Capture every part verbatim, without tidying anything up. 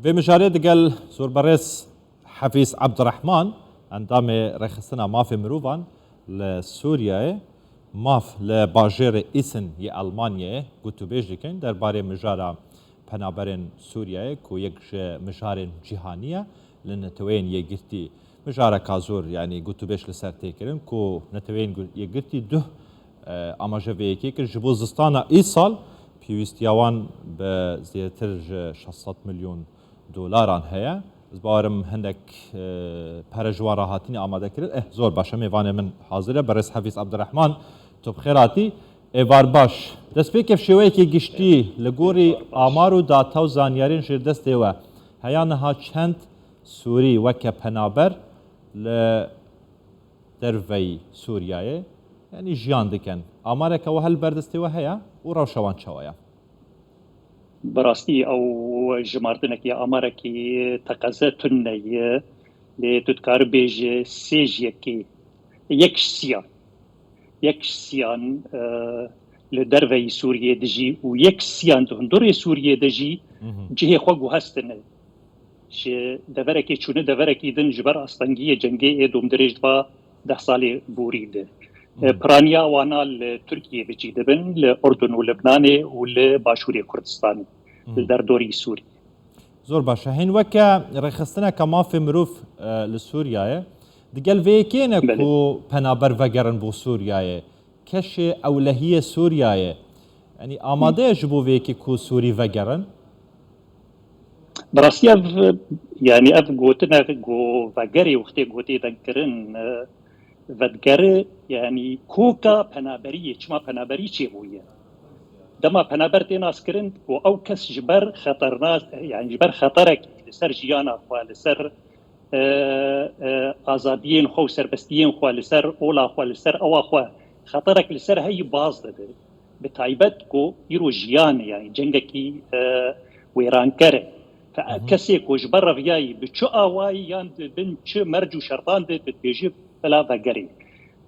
Vê mijarê digel Zorberêz Hefîz Abdurrahman, endamê Rêxistina Mafê Mirovan li Sûriyeyê, maf li bajêrê Îsin yê Elmanyayê, gotûbêj dikin derbarê mijara penaberên Sûriyeyê ku yek ji mijarên cîhanî ye li Neteweyên Yekgirtî. Mijareka zor, yanî gotûbêj li ser tê kirin ku Neteweyên Gu-, Yekgirtî duh, e, amaje vê yekê kir. Ji bo zistana îsal pêwîstiya wan bi zêdetir ji şeş sed milyon dolaran heye. Ez bawerim hinek, e, pere ji wan re hatine amade kirin. Eh, zor baş e, mêvanê min hazir e. Berêz Hefîz Abdurrahman, tu bi xêr hatî. Êvar baş. Destpêkê bi şêweyekê giştî li gorî amar û data û zanyariyên jêrdestê we, heya niha çend Sûrî weke penaber li derveyî Sûriyeyê, yanî jiyan dikin? Amareke wiha li ber destê we heye û rewşa wan çawa ye? Bi rastî ew jimartinekî, amarekî teqeze tune ye, lê tu dikarî bêjî sê ji yekê, yek ji siyan, yek ji siyan, e, li derveyî Sûriyê dijî û yek ji siyan di hundurê Sûriyê de jî Mhm. cihê xwe guhestine. Ji deverekê çûne deverekî din ji ber astengiyê cengê ê domdirêj diba deh salê borî de. Hmm. Piraniya wana li Tirkiyê bi cî dibin, li Urdun û Libnanê û li Başûrê Kurdistanê, Hmm. li derdorî Sûriyê. Zor baş e. Hên weke rêxistineke mafê mirov, e, li Sûriyeyê, digel vê yekê ne Belê. ku penaber vegerin bo Sûriyeyê, keşê ewlehiyê Sûriyeyê, yanî amade ye ji bo vê yekê ku Sûrî vegerin? Bi rastî ev, yanî ev gotinek ku vegerê wextê gotê dengkirin, e, vedgeri, yanî koka penaberiyê, çima penaberî çêbûye. Dema penaber tê naskirin ku ew kes ji ber xeterna-, yanî ji ber xeterekî li ser jiyana xwe, li ser, e, e, azadiyên xwe û serbestiyên xwe, li ser ola xwe, li ser ewa xwe, xeterek li ser heyî baz dibe. Bi taybet ku îro jiyan e, yanî cengekî, e, wêranker e. Fe-, Mhm. kesê ku ji ber reviyayî bi çi awayî yan di bin çi merc û şertan de dibêje bila vegerê.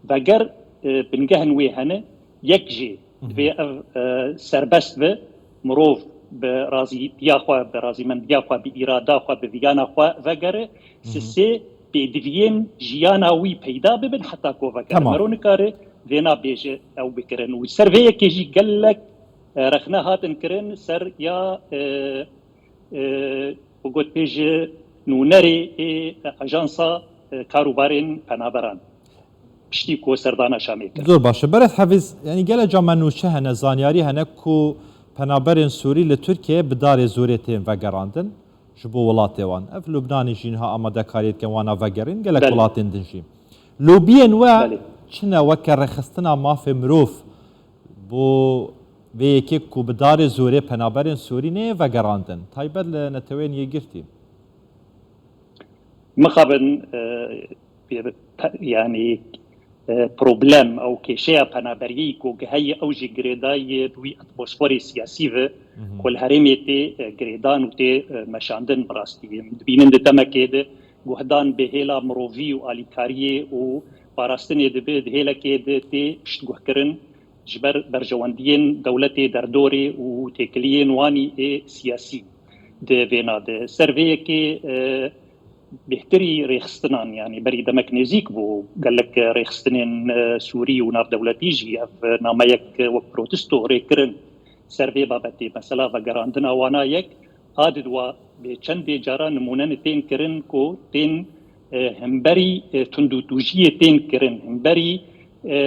Veger, e, bingehên wê hene, yek jî Mhm. divê ev, e, serbest be, mirov bi razîtiya xwe, bi razîmendiya xwe, bi îrada xwe, bi viyana xwe vegere, Mhm. sisê pêdiviyên jiyana wî peyda bibin heta ku vegere. Tamam. Mero nikare vêna bêje ew bikirin. Û ser vê yekê jî gelek, e, rexne hatin kirin ser ya, e, e, bi gotbêje nûnerê ê ajansa, e, karûbarên penaberan. Piştî ku serdana Şamê kir. Zor baş e. Berêz Hefîz, yanî gelek ca me nûçe hene, zanyarî hene ku penaberên Sûrî li Tirkiyeyê bi darê zorê tên vegerandin ji bo welatê wan. Ev Lubnanê jî niha amadekariyê dike wana vegerîn, gelek Belê. welatên din jî. Lobiyên we Belê. çi ne weke rêxistina mafê mirov bo vê yekê ku bi darê zorê penaberên Sûrî neyê vegerandin, taybet li Neteweyên Yekgirtî? Mixabin, e, pe-, yanî, e, problem ew kêşeya penaberiyê ku heye ew jî girêdayî bi wî atmosferê siyasî ve Mhm. ku li herêmê tê, e, girêdan û tê, e, meşandin bi rastî. Em dibînin di demekê de guhdan bi hêla mirovî û alîkariyê û parastinê dibe, di hêlekê de tê piştguhkirin ji ber berjewendiyên dewletê derdorê û têkiliyên wanî ê siyasî. Di vêna de ser vê yekê, e, bêhtirî rêxistinan, yanî berî demek nêzîk bû, gelek rêxistinên, e, Sûrî û navdewletî jî ev nameyek wek protesto rê kirin ser vê babetê. Mesela vegerandina wana yek, a di dua bê çendê cara nimûneni tên kirin ku tên, e, himberî, e, tundûtûjiyê tên kirin, himberî, e,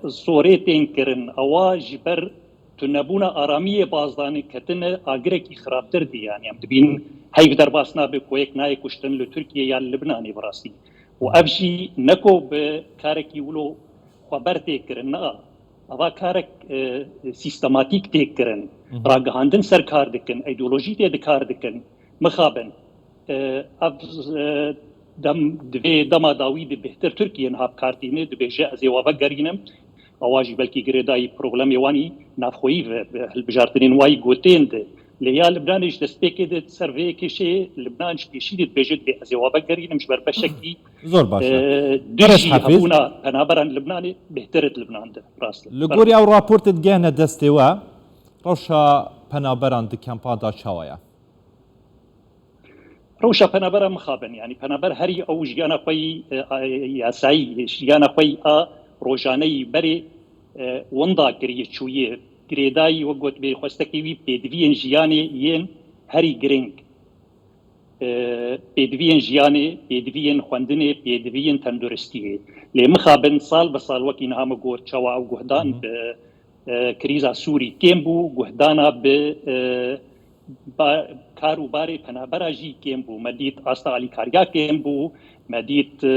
zorê tên kirin. Ewa ji ber tunebûna aramiyê baz dane ketine agirekî xirabtir dî. Yanî em dibînin heyv derbas nabe ku yek nayê kuştin li Tirkiye ya li Libnanê bi rastî. Û ev jî ne ku bi karekî wilo xweber tê kirin, na. Ava karek, e, sîstematîk tê kirin. Mhm. Ragihandin ser kar dikin, îdeolojî tê di kar dikin. Mixabin. E, ev, e, dem, divê dema dawî de bêhtir Tirkiye niha bi kar tîne, dibêje, "Ez ê wa vegerînim." Ewa jî belkî girêdayî problemê wanî navxweyî ve, bi hilbijartinên wayî gotên de. Lê ya Libnanê ji destpêkê de ser vê kêşeyê Libnan ji pêşî de dibêje, "Divê ez ê wa vegerînim." Ji ber beşekî, Zor baş e, e, dijî hebûna penaberan Libnanê bêhtir e di Libnan de, rast e. Li gorî ew raportê digehne destê we, rewşa penaberan di kempan de çawa ye? Rewşa penabera mixabin, yanî penaber herî ew jiyana xwe yî, e, a, yasayî, jiyana xwe yî a rojaneyî berê, e, winda kiriye çûye. Girêdayî, wek gotibê, xwestekî wî pêdiviyên jiyanê yên herî girîng, e, pêdiviyên jiyanê, pêdiviyên xwendinê, pêdiviyên tenduristiyê. Lê mixabin sal bi sal, wekî niha min got, çawa ew guhdan Hı hı. bi, e, krîza Sûrî kêm bû, guhdana bi, e, ba-, kar û barê penabera jî kêm bû. Me dît asta alîkariya kêm bû, me dît, e,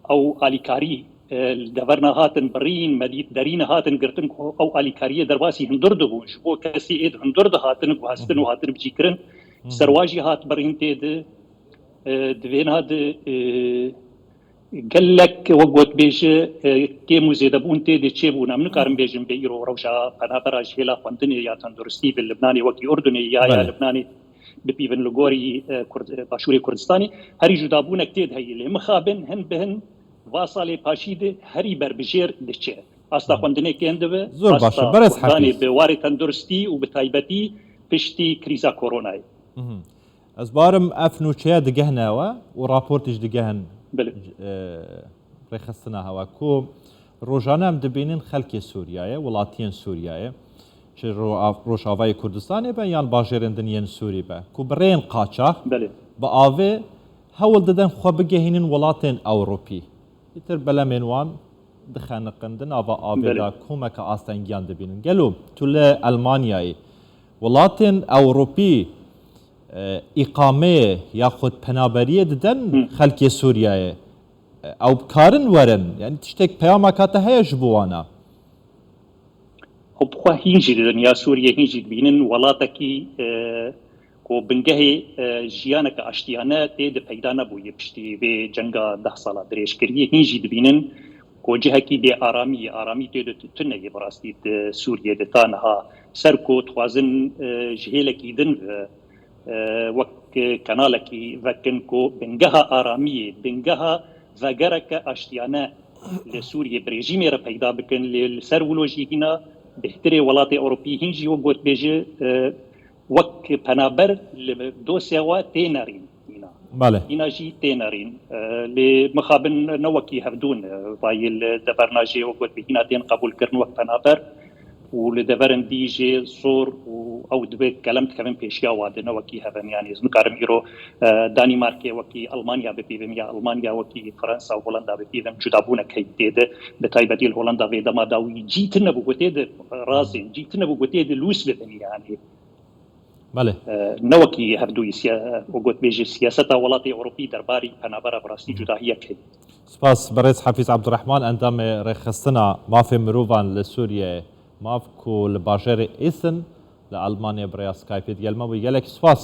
ew alîkarî, e, li deverna hatin birîn, me dît derîne hatin girtin ku ew alîkariyê derbasî hundir dibûn. Ji bo kesî êd hundir dihatin guhestin û hatin bicîkirin. Serwa jî hat birîn tê di, e, di vêna di, e, gelek, wek gotibêje, e, kêm û zêdebûn tê de çêbûn. Em nikarin bêjin bê îro rewşa penabera ji hêla xwendinê ya tenduristî bi Libnanê wekî Urdunê ya, ya Belê. Libnanê bipîvin li gorî, e, Kurd-, Başûrê Kurdistanê. Herî cudabûnek tê de heye. Lê mixabin hin bi hin va salê paşî de herî berbijêr diçe. Asta Hı. xwendinê kêm dibe, Zor baş e. asta Berez guhdanê Hafîz. bi warê tenduristî û bi taybetî piştî krîza koronayê. Mhm. Ez barim ev nûçeya digehne we û raportî jî digehin, Belê. e, rêxistina hewa ku rojane em dibînin xelkê Sûriyeyê, welatiyên Sûriyeyê, ji ro-, Rojavayê Kurdistanê be yan bajêrên din yên Sûrî be, ku bi rêyên qaçax, Belê. bi avê hewl didin xwe bigehînin welatên Ewropî. Îtir belemên wan dixeniqin, di nava avê Belê. de komeke astengiyan dibînin. Gelo tu li Elmanyayê welatên Ewropî, e, îqameyê yaxud penaberiyê didin Hı. xelkê Sûriyeyê? E, ew bikarin werin? Yanî tiştek, peyameka te heye ji bo wana? Xwe bi xwe hîn jî didin ya Sûriyê, hîn jî dibînin welatekî, e, ku bingehê, e, jiyaneke aştiyane tê de peyda nebûye piştî vê cenga deh sala dirêjkiriyê. Hîn jî dibînin ku cihekî bê aramî ye, aramî tê de tu-, tune ye bi rastî di Sûriyê de ta niha. Ser ku dixwazin, e, ji hêlekî din ve, e, wek kanalekî vekin ku bingeha aramiyê, bingeha vegereke aştiyane li Sûriyê bi rejîmê re peyda bikin, lê li ser wilo jî hîna bêhtirê welatê Ewropî hîn jî wek gotbêje, e, wek penaber li dosya we tê nerîn hîna. Belê. Hîna jî tê nerîn. E, lê mixabin ne wekî hevdûn, e, vayê li deverna jê wek gotbê hîna tên qebûlkirin wek penaber û li deverin dî jê zor û ew dibe kelem dikevin pêşiya wadê, ne wekî hev in. Yanî ez nikarim îro, e, Danîmarkê wekî Almanya bipîvim ya Almanya wekî Fransa û Holanda bipîvim, cudabûnek heye tê de. Bi taybetî li Holanda vê dema dawî cî tune bû ku tê de razên, cî tune bû ku tê de lûs bibin yanî. Belê. E, ne wekî hevdûyî siya-, û gotbêjê siyaseta welatê Ewropî derbarî penabera bi rastî cudahiyek heye. Spas, berêz Hafîz Abdurrahman, endamê Rêxistina Mafê Mirovan li Sûriyeyê, MAV, ku li bajêrê Essen li Almanyayê bi rêya Skypeê digel me bû. Gelek spas.